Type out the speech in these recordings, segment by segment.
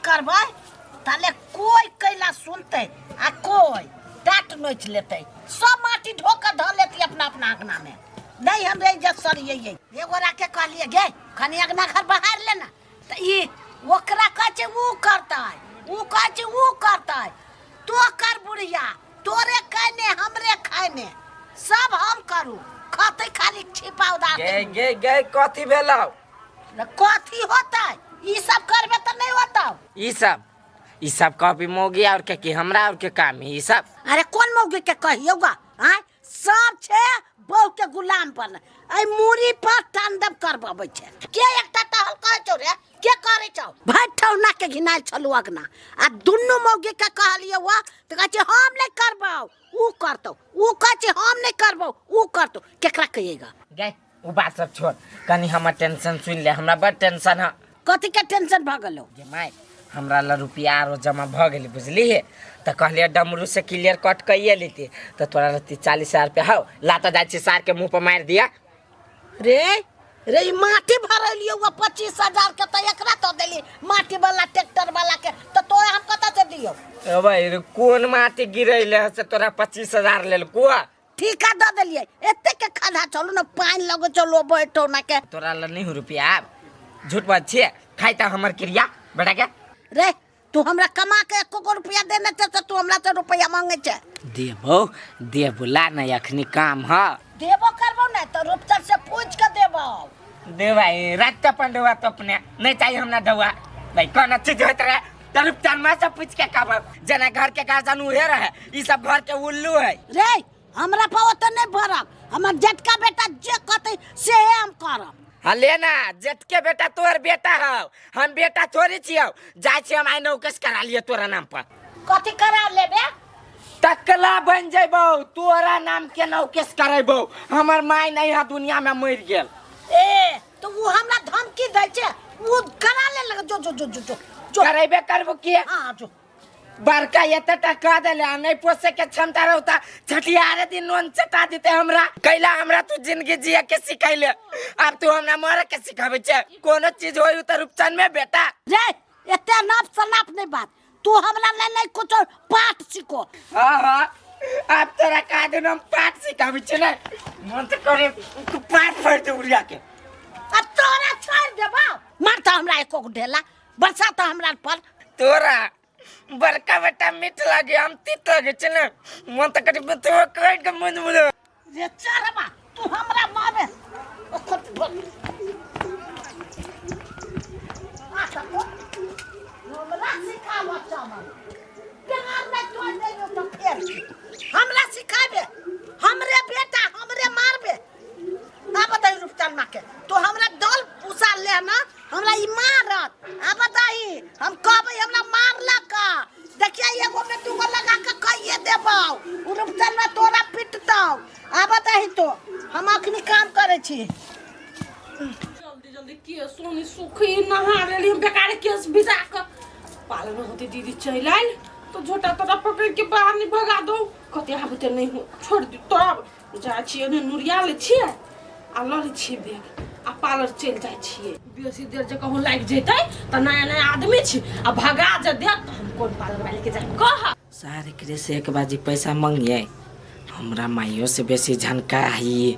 करबै ताले कोई कैला सुनतै आ कोई टाट नोच लेतै, सब माटी ढो के धऽ लेती अपना अपना अंगना में। नहीं हमरे इज्जत सरियै। एगोरा के कहलिए गे कनी अंगना घर बहार लेना, तऽ ई ओकरा कहै छै ऊ करतै, ऊ कहै छै ऊ करतै। तो कर बुढ़िया, तोरे कहने हमरे खाने सब हम करू, खतै खाली छिपा उधार। गे गे गे, कथी भेलौ? कथी होतै, ई सब करबे तऽ नहीं होतौ। ई सब कभी मौगी और के की हमरा और के काम है ई सब? अरे कोन मौगी के कहियौ गा? आँय, सब छै बहू के गुलाम बन, एहि मूड़ी पर तांडव करबाबै छै। के एकटा टहल कहै छौ रे? के करै छौ? भरि ठौना के घिनायल छलू अगना, आ दुनू मौगी के कहलियै वा तऽ कहै छै हम नहि करबौ, ऊ करतौ। ऊ कहै छै हम नहि करबौ, ऊ करतौ। केकरा कहिएगा? गे ओ बात सब छोड़, कनी हमर टेंशन सुन ले, हमरा बड़ टेंशन है। कथी के टेंशन भऽ गेलौ? गे माय, हमरा ला रुपया आरो जमा भऽ गेलै, बुझली हे? तऽ कहलियै डमरू से क्लियर कट कइए लेती, तऽ तोरा रहती 40,000 रुपया हौ, ला तऽ जाइ छी सार के मुँह पर मारि दिया। रे रे, ई माटी भरलियो वो 25,000 के, तऽ एकरा तो देली माटी वाला ट्रैक्टर वाला के, तऽ तोरा हम कतऽ से दियौ? ओ भाई रे, कोन माटी गिरैले है से तोरा 25,000 लेलको? ठीका दऽ देलियै, एते के खधा चलू ने, पानि लगै चलो बैठो ना के। तोरा ला नहीं हो रुपया, झूठ बात छियै, खाइ तऽ हमर क्रिया बेटा के। रे तू हमरा कमा के एको गो रुपया देने छै तऽ तू हमरा से रुपया मांगे छै? देबो देबो, ला नहीं अखनी काम ह। देबो करबो ने तऽ रूपचन से पूछ के देबो। दे भाई, रात के अपन डुआ तो अपने नहीं चाहिए हमरा डुआ भाई, कौन अच्छी होत रहे तो रूपचन माँ से पूछ के कहब, जना घर के गार्जियन उहे रहे, ई सब घर के उल्लू है। रे हमरा पर ओते नहीं भरब, हमर जेठका बेटा जे कहतै से हम करब। हाँ ले ना, जेठके बेटा तोहर बेटा हौ, हम बेटा थोड़ी छियौ। जाइ छी हम आइ नौकस करा लिअ तोरा नाम पर। कथी करा लेबे? टकला बन जेबौ, तोरा नाम के नौकेस करेबौ। हमर माय नहीं है दुनिया में, मरि गेल। ए तो वो हमरा धमकी दै छै, वो करा ले लग, जो जो जो जो जो जो। करेबे करबो की? हाँ जो। बड़का एते टका देले आ नहीं पोसे के क्षमता रहता, छठियारे दिन नोन चटा देते हमरा। कैला हमरा तू जिंदगी जिए के सिखैले, अब तू हमरा मरे के सिखाबै छै? कोनो चीज होई त रूपचन में बेटा। रे एते नाप सनाप नहीं बात, तू हमरा ले नहीं कुछ पाठ सीखो। हाँ हाँ, अब तोरा का दिन हम पाठ सिखाबै छै ने, मन त करे तू पाठ पढ़ दे उड़िया के। अब तोरा छोड़ देबो, मारता हमरा एको ढेला बरसात हमरा पर। तोरा बड़का बेटा मीठ लागे, हम तीत लागे छै ने, मन त करे तो काट के मन मुझे। रे चरबा, तू हमरा मारे ओकर हमरा सिखाबऽ चावल प्यार नहीं तोड़ देबो तो फेर हमरा सिखाबे? हमरे बेटा हमरे मारबे? आ बताई रूपचंद माँ के, तो हमरा दल उसार ले ना, हमरा ई मारत। आ बताई, हम कहबै हमरा मारलक, देखिए एगो में दूगो लगा के कहिए देबौ, उ रूपचंद माँ तोरा पिटतौ। आ बताही तो हम अखनी काम करै छी। जल्दी जल्दी केस सोनी सुखी नहा लेली हम, बेकार केस भिजा के पालन होती। दीदी चलि आयल तो झोटा तोटा पकड़ के बाहर नहीं भगा दो, कते आब ते नहीं हो, छोड़ दी। तब जाइ छियै ने, नुरिया लै छियै आ लऽ लै छियै बैग आ पार्लर चलि जाइ छियै। बेसी देर जे कहूँ लागि जेतै तऽ नया नया आदमी छी आ भगा जे देत तऽ हम कोन पार्लर वाली के जायब कह। सारे के से एक बाजी पैसा मंगिए, हमरा माइयो से बेसी झनका ही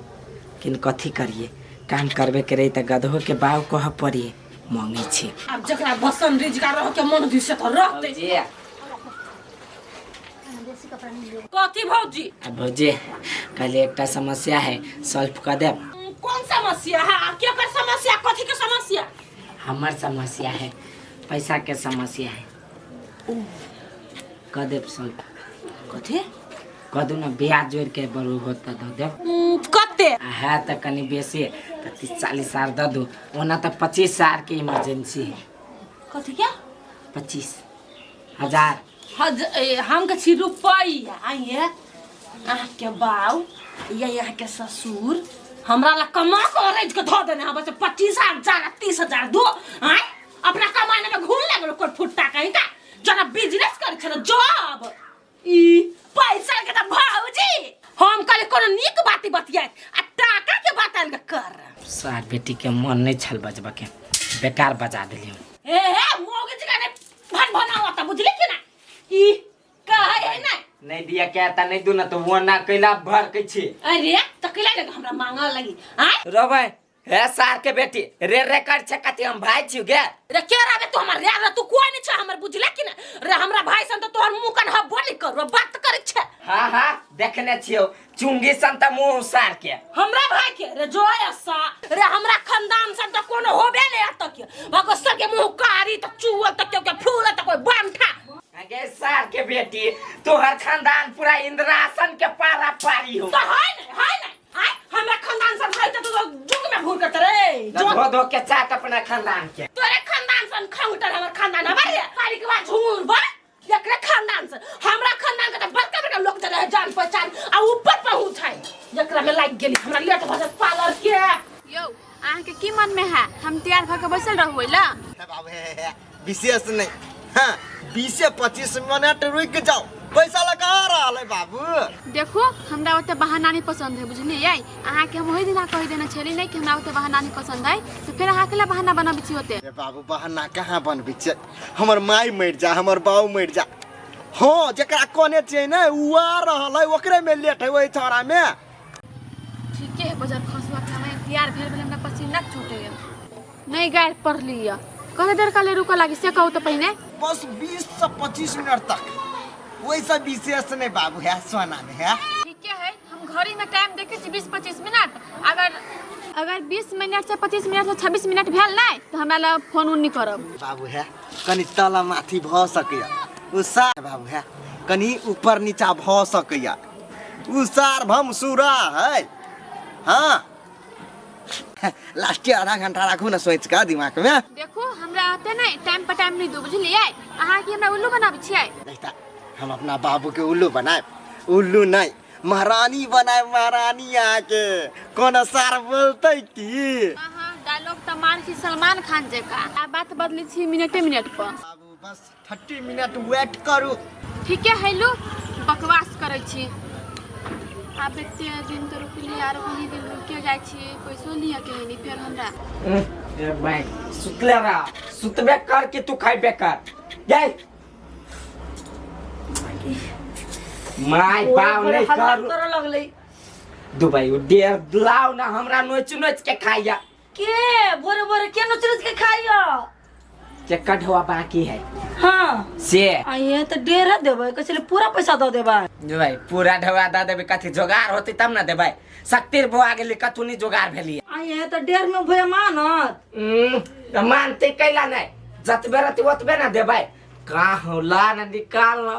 किन कथी करिए, काम करबे करे तऽ गधो के बाव कह पड़ी, मंगे छी। आब जकरा बसन रिजगार रह के मन दिसे तऽ रहतै। कथी भौजी? आ भौजी, कहलिए एकटा समस्या है, सॉल्व कर देब? कौन समस्या है? आ केकर समस्या? कथी के समस्या? हमर समस्या है, पैसा के समस्या है, कर देब सॉल्व? कथी? कह दू ना, ब्याज जोड़ के बरू होता दऽ देब। कते? आ है तऽ कनि बेसी तऽ 30-40 हजार दऽ दू, ओना तऽ 25,000 के इमरजेंसी है। कथी क्या? 25,000। हज ए, हम के छी रुपैया आइए, अहाँके बाउ या यहाँ के ससुर हमरा ला कमा के अरेज के धऽ देने हबे से 25,000 आ 30,000 दो। आय अपना कमाने में घूम लागल कोई फुट्टा कहीं का जरा बिजनेस करे छल जॉब, ई पैसा के त भौजी हम कहले कोनो नीक बात बतियात आ टाका के बात आयल कर। सार बेटी के मन नहीं छल बजबा के, बेकार बजा देलियै। ए हे मौगी जी ने भन लिया के त नहीं दू ना तो वो ना कैला भर के छी। अरे त कैला लगे हमरा मांगल लगी आय? रबै हे सार के बेटी रे रे कर छे कथी हम भाई छी गे? रे के राबे तू हमर रे? रे तू कोई नहीं छे हमर, बुझले कि ने? रे हमरा भाई सन त तोहर मुंह कन हब्बो नहीं कर बात करे छे। हाँ हाँ देखने छियो चुंगी सन त मुंह सार के हमरा भाई के। रे जो ऐसा रे हमरा खानदान सन त कोनो होबे नहीं अब तक भगो सबके मुंह कारी त चुअल त के के फूल त कोई बांठा। अगे सार के बेटी तोहर खानदान पूरा इंद्रासन के पारा पारी हो। त है नहीं है नहीं आय हमरा खानदान सन है त तू जुग में घूर करत रे। न धो धो के चाट अपना खानदान के। तोरे खानदान सन खंगटर हमर खानदान हमारे रे सारी के बाद झूर बा एकरे खानदान से हमरा खानदान के त बड़का बड़का लोग रहे जान पहचान आ ऊपर पहुंच है एकरा में लाग गेली हमरा लेट भ जात पार्लर के। यौ अहाँके की मन में है? हम तैयार भऽ के बैसल रहबै ला? हे बाबू हे हे, हे, विशेष नहीं, हाँ 20-25 मिनट रुक जाओ, पैसा लगा रहा है बाबू। देखो हमरा ओते बहाना नहीं पसंद है बुझलियै? अहाँके हम ओहि दिना कहि देने छली नहीं कि हमरा ओते बहाना नहीं पसंद है, तो फेर अहाँ केला बहाना बनाबै छी ओते? हे बाबू बहाना कहाँ बनबै छै, हमर माय मरि जा हमर बाबू मरि जा, हाँ जकरा कहने छियै ने उ आ रहल है ओकरे में लेट है ओहि छौड़ा में। ठीके है बजार खसुआ के हमें तैयार भेल भेल हमरा पसीना छूटैया नहीं गारि पढ़ली या कते देर काले रुकऽ लागी से कहू तो पहिने? बस 20 से 25 मिनट तक, वैसा विशेष नहीं बाबू है सोना में है। ठीके है हम घड़ी में टाइम देखे छी 20-25 मिनट, अगर अगर 20 मिनट से 25 मिनट से 26 मिनट भेल नहीं तो हमरा ला फोन उन नहीं करब। बाबू है कनी तला माथि भ सकैया उ सार बाबू है कनी ऊपर नीचा भ सकैया उ सार भमसुरा है। हाँ लास्ट आधा घंटा राखू ना सोच का दिमाग में। देखो हमरा आते नहीं टाइम पर टाइम नहीं दो बुझलियै? अहाँ की हमरा उल्लू बनाबै छियै? नहीं हम अपना बाबू के उल्लू बनाए, उल्लू नहीं महारानी बनाए, महारानी आके कोनो सार बोलते की? अहाँ डायलॉग त मार छी सलमान खान जकाँ आ बात बदलै छी मिनटे मिनट पर। बाबू बस 30 मिनट वेट करू। ठीके है लो बकवास करै छी। आब एते दिन तो रुकली आर कनी दिन रुके जाइ छी पैसो लिअ के है नहीं फेर हमरा। ए भाई सुतले रह, सुतबे कर कि तू खाइबे कर गई my बाप नहीं कर करे लगलै दुबई डेढ़ लाओ ना हमरा नोच नोच के खाइया के भोरे भोरे के नोच नोच के खाइया के कढ़वा बाकी है। हाँ से आ ये तो डेढ़ देबै कहै छलै पूरा पैसा दऽ देबै। दुबई पूरा ढवा दऽ देबै कथी जोगार होतै तब ना देबै, शक्तिर बुआ गेली कथू नहीं जोगार भेलियै। आ ये तो डेढ़ में भैया मानत। तऽ मानते कैला नहीं, जतबे रहतै ओतबे ना देबै। कहाँ ला ना निकाल ना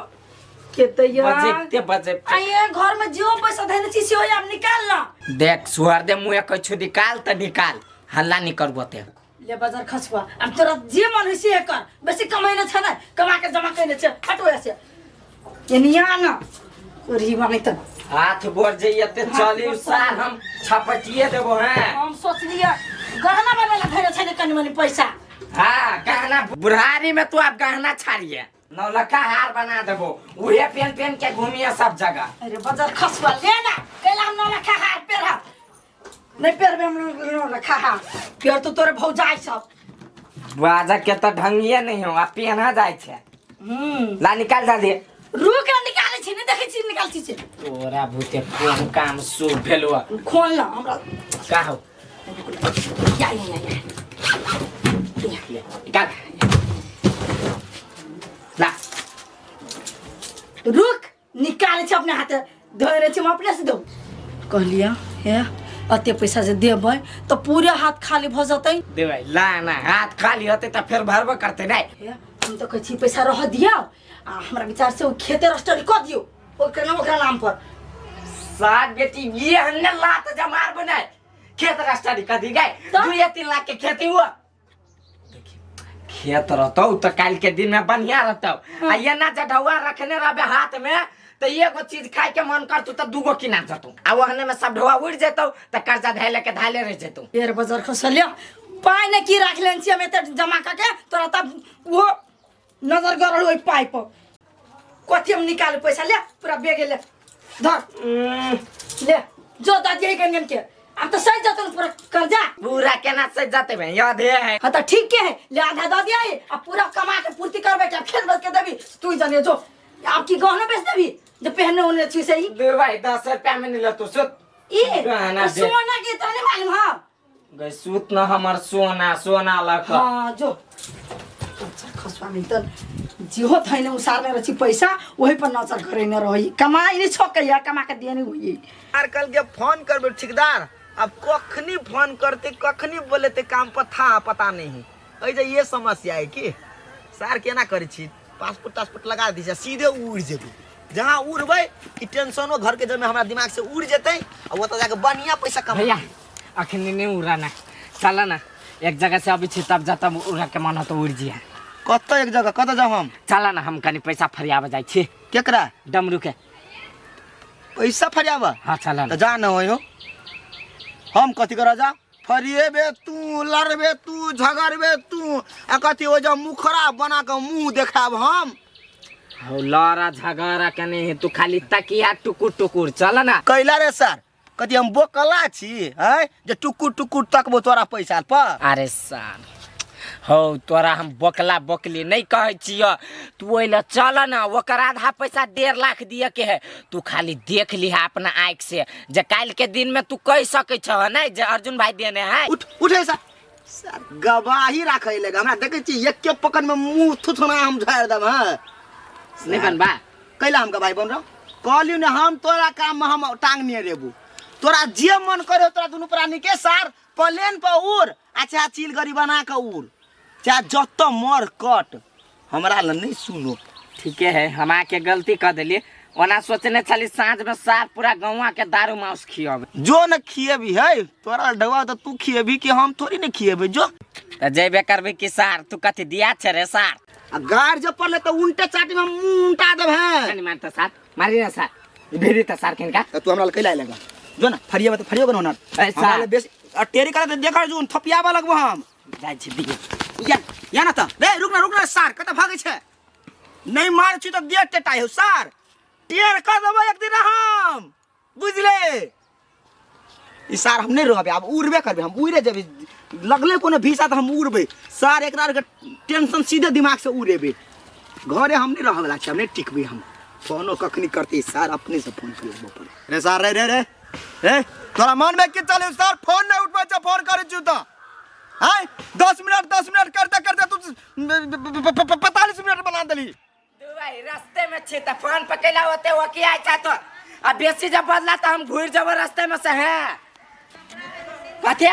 के तैयार बजेते बजेते। आ ये घर में जो पैसा धैने छी से आब निकाल ना। देख सुहर दे मुँह कछु निकाल त निकाल, हल्ला नहीं करबो ते। ले बाजार खसुआ अब तोरा जे मन होइ से कर, बेसी कमाइने छ नै कमा के जमा कइने छ, हटो ऐसे एनिया ना ओरी बनै त हाथ गोर जइए ते चली सार हम छपटिए देबो हैं। हम सोचलिए गहना बनबै ला धैने छै ने कनी मनी पैसा। हाँ गहना बुढ़ारी में तू आप गहना छाड़िए नौलखा हार बना देबो उहे पेन पेन के घूमिए सब जगह। अरे बाजार खसुआ ले ना कैला हम नौलखा हार पेरह नहीं पेरबे हम नौलखा हार पेर तो तोरे भौजाई सब बाजा के तो ढंगिए नहीं हो आ पहना जाय छे। ला निकाल जा दे रुक ना निकालै छी नहीं देखै छी निकाल छी से। तोरा भूते कोन काम शुरू भेलो खोल ना हमरा का हो या या या या निकाल ला रुक निकालै छी अपने हाथे धोरे छी हम अपने से दो। कहलिया हे अते पैसा जे देबै तो पूरे हाथ खाली भ जतै। देबै ला ना हाथ खाली होतै त फेर भरबो करतै नै। हे हम तो कहै छी पैसा रह दियौ आ हमरा विचार से ओ खेते रजिस्ट्री क दियौ ओकरा नाम ओकरा नाम पर। सात बेटी ये हमने लात जमार बनाए खेत रजिस्ट्री क दी गए 2 या 3 लाख के खेती हुआ। खेत रहतौ तो काल के दिन में बढ़िया रहतौ आ ये ना जढौआ रखने रहबे हाथ में तो एगो चीज खाए के मन करतौ तो दूगो किना जतौ आ ओहने में सब ढौआ उड़ जेतौ तो कर्जा धाइले के धाइले रह जेतौ। बेर बजार खसलिया पाइ ने की राख लेन छी हम एते जमा कके तोरा तब वो नजर गरल ओहि पाइ पर कथी हम निकाल पैसा ले पूरा बेग ले धर ले जो दादी गन के अब तो सही जतन पूरा कर्जा पूरा केना सही जाते भाई याद है। हाँ तो ठीक के है ले आधा दे दिया अब पूरा कमा के पूर्ति करबे के खेत बेच के देबी तू जाने जो अब की गहना बेच देबी जे पहने ओने छी से ई दे भाई 10 रुपया में नहीं लतो सुत। ई गहना दे। सोना के तोरा नहीं मालूम है? गई सुत न हमर सोना सोना लक। हाँ जो अच्छा खसुआ में त जेहो थैने उसारने रही पैसा वही पर नजर करे न रही, कमाई नहीं छक कमा के दिए नहीं हुई। आर कल के फोन करबे ठेकेदार, अब कखनी फोन करते कखनी बोलेते काम पर था पता नहीं। एहि जे ये समस्या है कि सार केना करै छी, पासपोर्ट तासपोर्ट लगा दी छै, सीधे उड़ जेबै। जहाँ उड़बै कि टेंशनो घर के जमे हमरा दिमाग से उड़ जेतै आ ओतऽ जाके बढ़िया पैसा कमा। भैया अखनी नहीं उड़ाना, चला ना एक जगह से अभी छी तब जाता उड़ा के मन हो तो उड़ जिया। कतऽ एक जगह कतऽ जाउ हम? चला ना हम कनी पैसा फरियाबे जाइ छी। केकरा? डमरू के। पैसा फरियाबऽ? हाँ चला तऽ ना। जा न हो, हम कथी करऽ जा? फरिएबे तू, लड़बे तू, झगड़बे तू आ कथी ओ जब मुखरा बना कऽ मुँह देखाब हम? हो लड़ा झगड़ा के नहीं है, तू खाली तकिया टुकुर टुकुर चल ना। कैला रे सर, कथी हम बोकला छी है जे टुकुर टुकुर तकबो तोरा पैसा पर? अरे सार हो तोरा हम बोकला बोकली नहीं कहै छियो, तू ओहि लए चल ना, ओकर आधा पैसा 1.5 लाख दिए के है, तू खाली देख लिहा अपना आँखि से जे काल्हि के दिन में तू कहि सकै छह नहीं जे अर्जुन भाई देने है। उठ उठे सर, सर गवाही राखै लगे हमरा देखै छी एके पकड़ में मुंह थुथुना हम झाड़ि देब। हाँ नहीं बनबा? कैला हम गवाही बन रहा? कहलियौ ने हम तोरा काम में हम टांग नहीं रेबू, तोरा जे मन करे तोरा दुनू प्राणी के सार प्लेन पर उड़ आ चाहे चील गरी बना के उड़ चाहे जत मर कट, हमरा ल नहीं सुनो। ठीके है, हम आके गलती कर देलिए, ओना सोचने छली साँझ में सार पूरा गौवा के दारू मांस खियब। जो न खिएबी है तोरा ढवा तो तू खिएबी कि हम थोड़ी न खिएबे जो। तऽ जेबे करबी कि सार तू कथी दिया छे रे सार? आ गाड़ जब पड़ले तो उल्टे चाटी में मुंह उल्टा देब है। कनी मार त सार, मारी ना सार भेरी त सार किनका। तो तू हमरा ल कैला लगा जो ना फरिएबे तो फरिएबो न ए सार। हमरा ले बेसी आ टेरी करे त देखर जुन थपियाबा लगबो हम। जाइ छी दिए। या या ना त रे रुक ना रुक ना सार, कत भागै छै? नहीं मार छी त देह टेटाइ हो सार, टेर कर देबो एक दिन हम, बुझले? ई सार हम नहीं रहबे आब, उड़बे करबे हम, उड़े जेबे लगले कोनो भीसा त हम उड़बे सार, एकरा आरके टेंशन सीधे दिमाग से उड़ेबे, घरे हम नहीं रहबे छी, हम नहीं टिकबे हम। फोनो कखनी करते सार, अपने से फोन कर लगबो पर। रे सार रे रे रे रे तोरा मन में की चले सर, फोन नहीं उठबै छै, फोन करै छी तऽ आय 10 मिनट 10 मिनट करते करते तू 45 मिनट बना देली। भाई रास्ते में छी त फोन पे कैला होते वो की आइ छ तो आ बेसी जब बदला त हम घुर जब रास्ते में से है कथी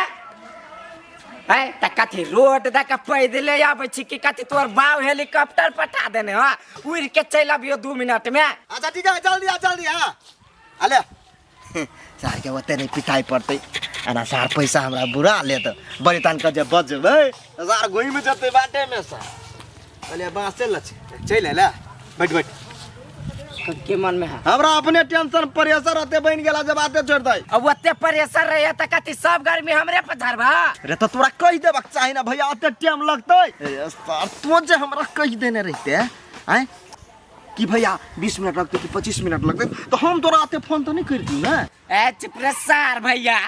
है त कथी रोड द के पैदले आबै छी कि कथी तोर बाव हेलीकॉप्टर पठा देने ह उड़ के चलि अबियो 2 मिनट में। अच्छा ठीक है, जल्दी आ जल्दी आ। अले सार के ओते नहीं पिटाई पड़तै, एना सार पैसा हमरा बुरा लेत बड़ी तान के जे बजबै सार घुमि जेतै बाटे में सार। अले बाँसे ल चलि अले बैठ बैठ। के मन में है? हमरा अपने टेंशन प्रेशर अते बनि गेला जे बाते छोड़ि दै। अब ओते प्रेशर रहे त कथी सब गर्मी हमरे पर झरबा? रे तो तोरा कहि देबाक चाही ना भैया अते टाइम लगतै। ए सार तू जे हमरा कहि देने रहिते आँय कि भैया 20 मिनट लगतै कि 25 मिनट लगतै तऽ हम तोरा अते फोन तऽ नहि करितियौ ने। ए चुप रे सार भैया,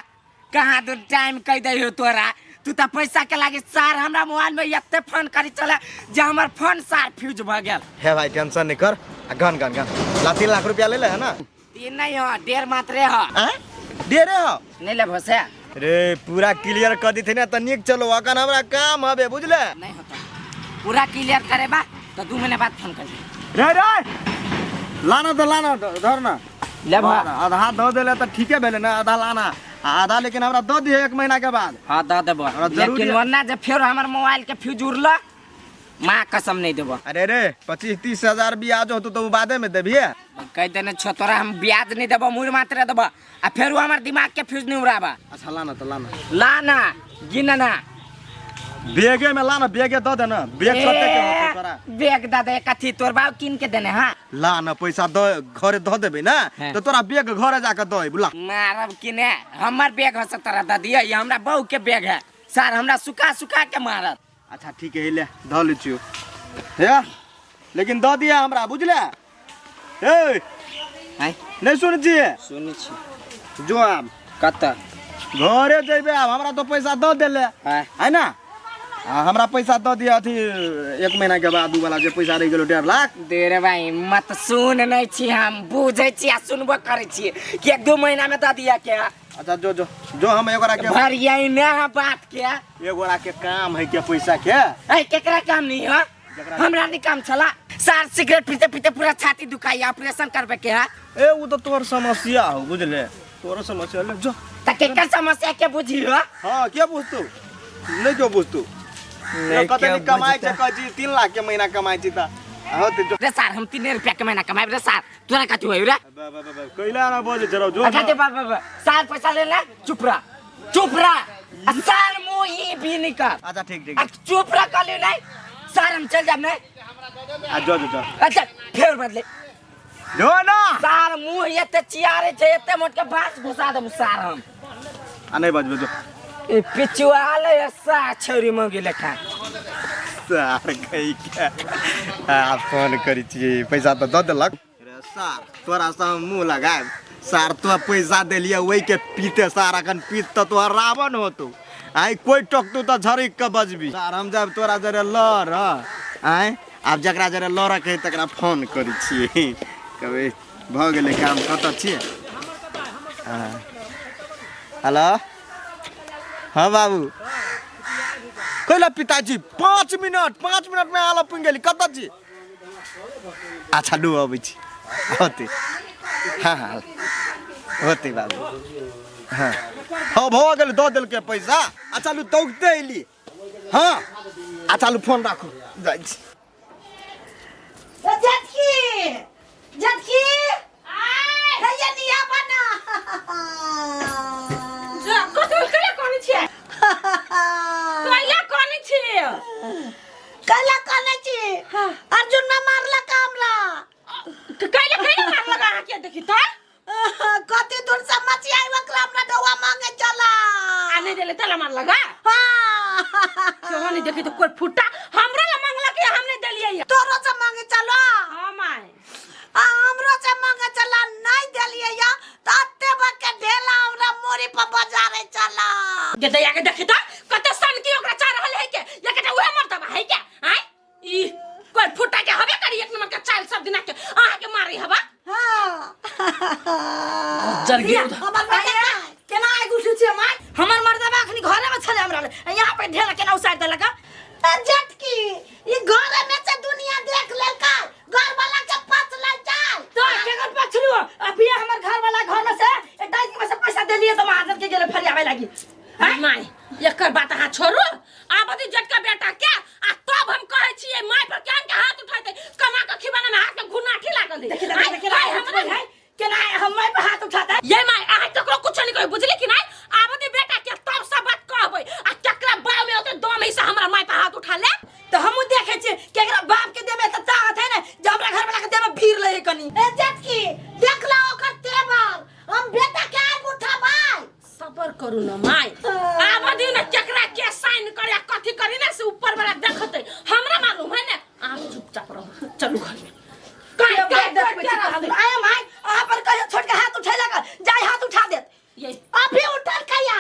कहाँ तू टाइम कह दे हो तोरा, तू त पैसा के लागी सार हमरा मोबाइल में एते फोन करी चले जे हमर फोन सार फ्यूज भ गेल। हे भाई टेंशन नहीं कर आ गन गन गन ला 3 लाख रुपया ले ले है ना। तीन नहीं हो, डेढ़ मात्रे हो। आँय डेढ़े हो? नहीं लेबो से? रे पूरा क्लियर कर दी ना तऽ नीक चलो, अखन हमरा काम हबे बुझले। नहीं होता पूरा क्लियर करे बा तो 2 महीना बाद फोन कर दे। रे रे लाना तऽ लाना धर ना। लेबो? आधा दऽ देले तऽ ठीके भेलै ने, आधा लाना आ आधा लेकिन हमरा दऽ दिहे एक महीना के बाद। हाँ दऽ देबो। हमरा जरूरी लेकिन है। वरना जे फेर हमर मोबाइल के फ्यूज उड़ला माँ कसम नहीं देबो। अरे रे 25-30 हजार ब्याज होतो तो उ बादे में देबिहे। कह देने छो तोरा हम ब्याज नहीं देबो, मुड़ मात्र देबो आ फेर हमर दिमाग के फ्यूज नहीं उड़ाबा। अच्छा लाना तऽ लाना। लाना गिनना। बेगे में लाना, बेगे दऽ दे ना, बेग कते के होतौ तोरा? बैग दऽ दे कथी तोर बाप कीन के देने? हाँ। ला ना पैसा दऽ घरे दऽ देबै ना। हाँ। तऽ तोरा बेग घरे जाके दऽ अयबू ला। मारब कि ने हमर बैग हो से तोरा दऽ दिअ, ई हमरा बहू के बैग है सर, हमरा सुखा सुखा के मारत। अच्छा ठीक है ले धऽ लै छियौ हे, लेकिन दऽ दिअ हमरा बुझले ए। आँय? नहि सुनै छियै? सुनै छी। जो आब। कतऽ? घरे जइबे आब, हमरा तो पैसा दऽ देले। हाँ। है ना आ हमरा पैसा दऽ दिअ अथी एक महीना के बाद उ वाला जे पैसा रहि गेलो 1.5 लाख। दे रे भाई मत सुन नहीं छी, हम बुझै छी आ सुनबो करै छी कि एक दू महीना में दऽ दिया के। अच्छा जो जो जो हम एगोरा के भरिया ने है बात के। एगोरा के काम है के पैसा के। ऐ केकरा काम नहीं है? हमरा नहीं काम छला सार, सिगरेट पीते पीते पूरा छाती दुखाई, ऑपरेशन करबे के है। ए उ तो तोहर समस्या हो, बुझले, तोहर समस्या ले जो। त केकर समस्या के बुझी हो? हाँ के बुझतौ? नहीं क्यों बुझतौ? नहीं कते क्यों कमाइ छै? बुझतौ? कहै छी 3 लाख के महीना कमाइ छी त होते जो। रे सार, हम 3 रुपया के महीना कमाएब रे सार, तोरा कथी होई रे? कैला ना बजे जरा जो। अच्छा ते बाप बाप सार, पैसा ले ले, चुप रह, चुप रह। आ सार मुंह ई भी नहीं कर। अच्छा ठीक ठीक। आ चुप रह कहलियो नहीं सार, हम चल जाब नहीं। आ जो जो जो। अच्छा फेर बदले। जो ना। सार मुंह एते चियारे छै, एते मोट के बांस घुसा देबू सार हम। आ नहीं बजबे जो। ए पिचुआ ले सा छौरी मौगी लेखा। सार गई के आ फोन करी छियै, पैसा तऽ दऽ देलक रे सार। तोरा से हम मुँह लगायब सार? तो पैसा देलियै ओहि के पीते सार, अखन पीत तऽ तोहर रावण होतौ। आइ कोइ टोकतौ तऽ झरकि कऽ बजबी सार। हम जायब तोरा जरे लड़। आँय आब जकरा जरे लड़क है तकरा फोन करै छियै, कहबै भऽ गेलै काम। कतऽ छियै? हँ हेलो, हाँ बाबू। कैला पिताजी, 5 मिनट, 5 मिनटमे आला पुगि गेली। कतऽ छी? अच्छा लू, अबै छी। होतै, हाँ हाँ होतै बाबू, हाँ हाँ भऽ गेल, दऽ देलकै पैसा। अच्छा लू, दौगते अयली। हाँ अच्छा लू, फोन राखू, जाइ छी। जटकी, जटकी, हैया निया बना। जा कथी कैला कहने छियै? कैला कहने छियै? कैला कहने छी? अर्जुन ना मारलक हमरा। कैला कैला मारलक अहाँ के? देखी त। कति दूर से मचियाई ओकरा हमरा डौआ मांगे चला। आ नहीं देले तला मारलक? हाँ। सेहो नहीं देखी तो कोई फुट्टा हमरा ला मांगलक या हम नहीं देलियै। तोरो से मांगे चलो। हाँ my. आ हमरो से मांगे चला, नहीं देलिए या त अत्ते बके ढेला हमरा मोरी पर बजारे चला। गे दैया के देखी त कते सन की ओकरा चाह रहल है के या के उहे मरतबा है के। आय ई कोई फुट्टा के हबे करी, एक नंबर के चाल सब दिना के अहाँ के मारी हबा। हाँ। जर गिर। हमर बेटा। केना आगि उठै छै माय? हमर मर्दबा अखनी घरे में छलै हमरा लग। यहाँ पे ढेला केना उसारि देलक? जटकी, ई घर में से दुनिया देख लेलकै, घर वाला के पास ले जाय। तो केकर पछलू अभी? हमर घर वाला घर में से बैंक में से पैसा देलिए तो महाजन के गेले फरियावे लागी। माय, एकर बात अहाँ छोड़ू, आब अथी जटका बेटा के आ तब हम कहै छियै माय पर केहन के हाथ उठेतै। कमा के खिबाना में हाथ में घुनाठी लागल है। देखी देखी आय, देखी आय, हमरा हमरा है केना हम माय पे हाथ उठाता है? ये my, अहाँ ककरो कुछ नहीं कहै, बुझली कि नहीं? आब अथी बेटा के तब सब बात कहबै आ केकरा बाव में ओते दम है से हमरा माय पर हाथ उठा ले। तो हमहू देखे छियै केकरा बाप के देमे त ताकत है ने जे हमरा घर वाला के देमे भीड़ लगे कनी। ए जटकी, देख ला ओकर तेवर, हम बेटा के आग उठाबै। सबर करू न माय, आब दियौ ने केकरा के साइन करे आ कथी करी ने से ऊपर वाला देखतै, हमरा मालूम है ने। अहाँ चुपचाप रहू, चलू घर में। काय काय देखबै छी काय आय my, अहाँ पर कहियो छोड़ के हाथ उठे लगा जाय, हाथ उठा देत। ये अभी उठल कहिया?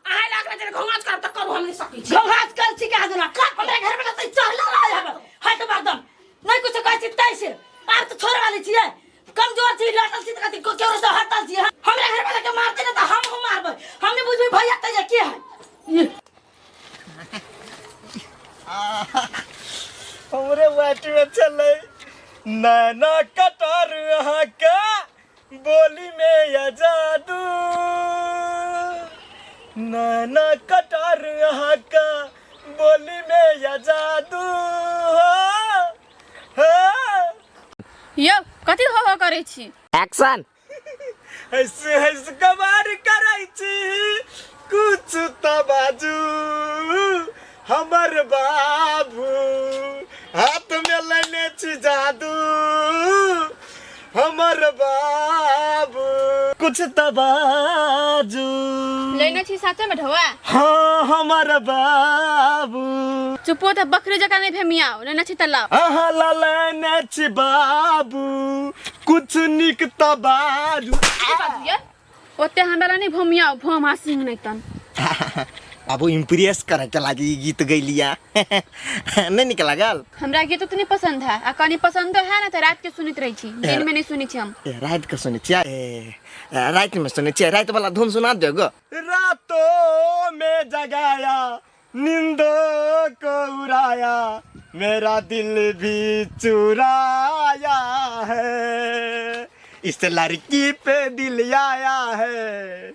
अहाँ लागल जे घोंघाच करब तऽ करू, हम नहि सकै छी। घोघाच कर छी कहा दुना, हमरा घर वाला तो चढ़ला रहा है। हट मर्दम, नहीं कुछ कहै छी तै से आब तो छोड़े वाली छियै। कमजोर छी, लटल छी त कथी केकरो से हटल छी? हमरा घर वाला के मारते ने त हम हम मारबै, हम नहीं बुझबै भैया तैया के है। हमरे वाटी में चले नैना कटार अहाँ के बोली में या जादू, नैना कटार अहाँ का बोली में या जादू हो, हो। यौ, कथी हो हो करै छी? एक्शन। हंस हंस कबार करै छी, कुछ त बाजू हमर बाबू, हाथ में लेने छी जादू हमर बाबू, कुछ त बाजू। लेने छी साचे में ढौआ? हाँ हमर बाबू। चुपो तऽ बकरी जकाँ नहि भेमियाओ, लेने छी तऽ लाओ। अहाँ ला लेने छी बाबू, कुछ नीक त बाजू। की बाजू यै? ओते हमरा ला नहि भोमियाओ, भोमा सिंह नहि तन। बाबू इम्प्रेस करे के लागी ई गीत गैलिया। नहीं निक लागल? हमरा गीत उतनी पसंद है आ कनी पसंदो है ना तो रात के सुनैत रहै छी, दिन में नहीं सुनै छी हम। ए, रात के सुनै छियै? ए, रात में सुनै छियै? रात वाला धुन सुना दियो गो। रातों में जगाया नींदों को उड़ाया मेरा दिल भी चुराया है, इस लड़की पे दिल आया है,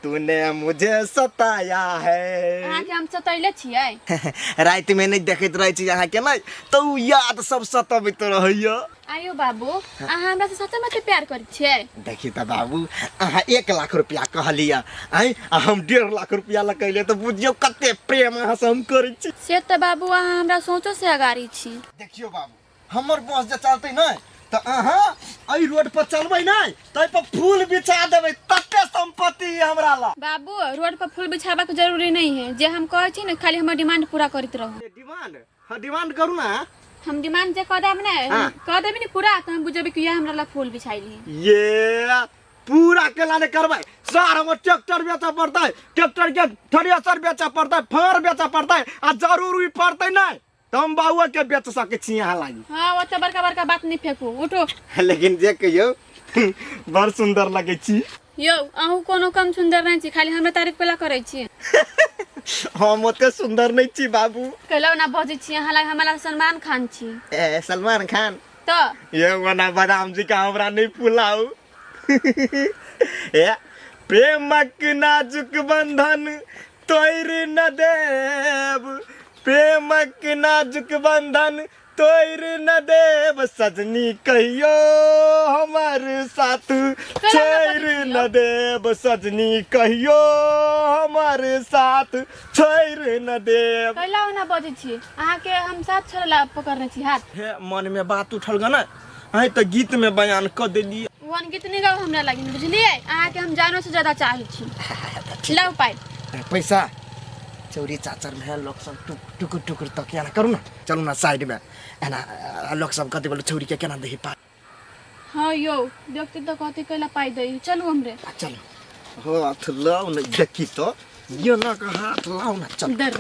तूने मुझे सताया है। अहाँके हम सतैले छियै? राति में नहीं देखैत रहै छी अहाँके नहि तऽ उ याद सब सतबैत रहैया। आयो बाबू, अहाँ हमरा से सच में प्यार करै छियै? देखी तऽ बाबू, अहाँ 1 लाख रुपया कहलियै आँय, आ हम 1.5 लाख रुपया लगैलियै तऽ बुझियौ कते प्रेम अहाँ से हम करै छी। से तऽ बाबू अहाँ हमरा सोचो से अगाड़ी छी। देखियौ बाबू, हमर बस जे चलतै नहि तऽ अहाँ एहि रोड पर चलबै नहि ताहि पर फूल बिछा देबै, तते संपत्ति हमरा लग। बाबू, रोड पर फूल बिछाबऽ के जरूरी नहीं है, जे हम कहै छी ने खाली हमर डिमांड पूरा करैत रहू। डिमांड? हाँ, डिमांड करू ना। हम डिमांड जे कह देब ने, कह देबै ने पूरा तऽ हम बुझबै कि यह हमरा लग फूल बिछाइली। ये पूरा केला नहीं करबै सर, हमर ट्रैक्टर बेचऽ पड़तै, ट्रैक्टर के थ्रेसर बेचऽ पड़तै, फाड़ बेचऽ पड़तै, आ जरूरी पड़तै नहि तऽ हम बाबुआ के बेच सकै छी अहाँ लागी। हाँ, ओते बड़का बड़का बात नहीं फेंकू, उठो। लेकिन जे कहियौ बड़ सुंदर लगै छी। यौ, अहूँ कोनो कम सुंदर नहीं छी, खाली हमरा तारीफ केला करै छी। हम ओते सुंदर नहीं छी बाबू। कहलौ ना बजै छी, अहाँ लग हमरा सलमान खान छी। ए सलमान खान? तऽ ये वना बादाम जी का हमरा नहीं पुलाऊ। ए प्रेमक नाजुक बंधन तोड़ न देब, प्रेमक नाजुक बंधन तोड़ न देब, सजनी कहियो हमार साथ छोड़ न देब, सजनी कहियो हमार साथ छोड़ न देब। कैला ओना बजै छी, अहाँके हम साथ छोड़ला पकड़ने छी हाथ। हे मन में बात उठल ग ना, अहीं तऽ गीत में बयान कऽ देलियै। वन गीत नहीं गाओ हमरा लागिन, बुझलियै? अहाँके हम जानो से ज्यादा चाहै छी। लाउ पाइ। पैसा चौरी चाचर में है लोग सब टुकुर टुकुर तक एना करू ना, चलू ना साइड में एना लोग सब कथी बोले छौरी के केना दही पाइ। हाँ यौ, देखते तऽ कहते कैला पाइ दही, चलू हमरे। चलू। हाथ लाउ ना, देखी तो ये ना के हाथ लाउ ना, चल। दर।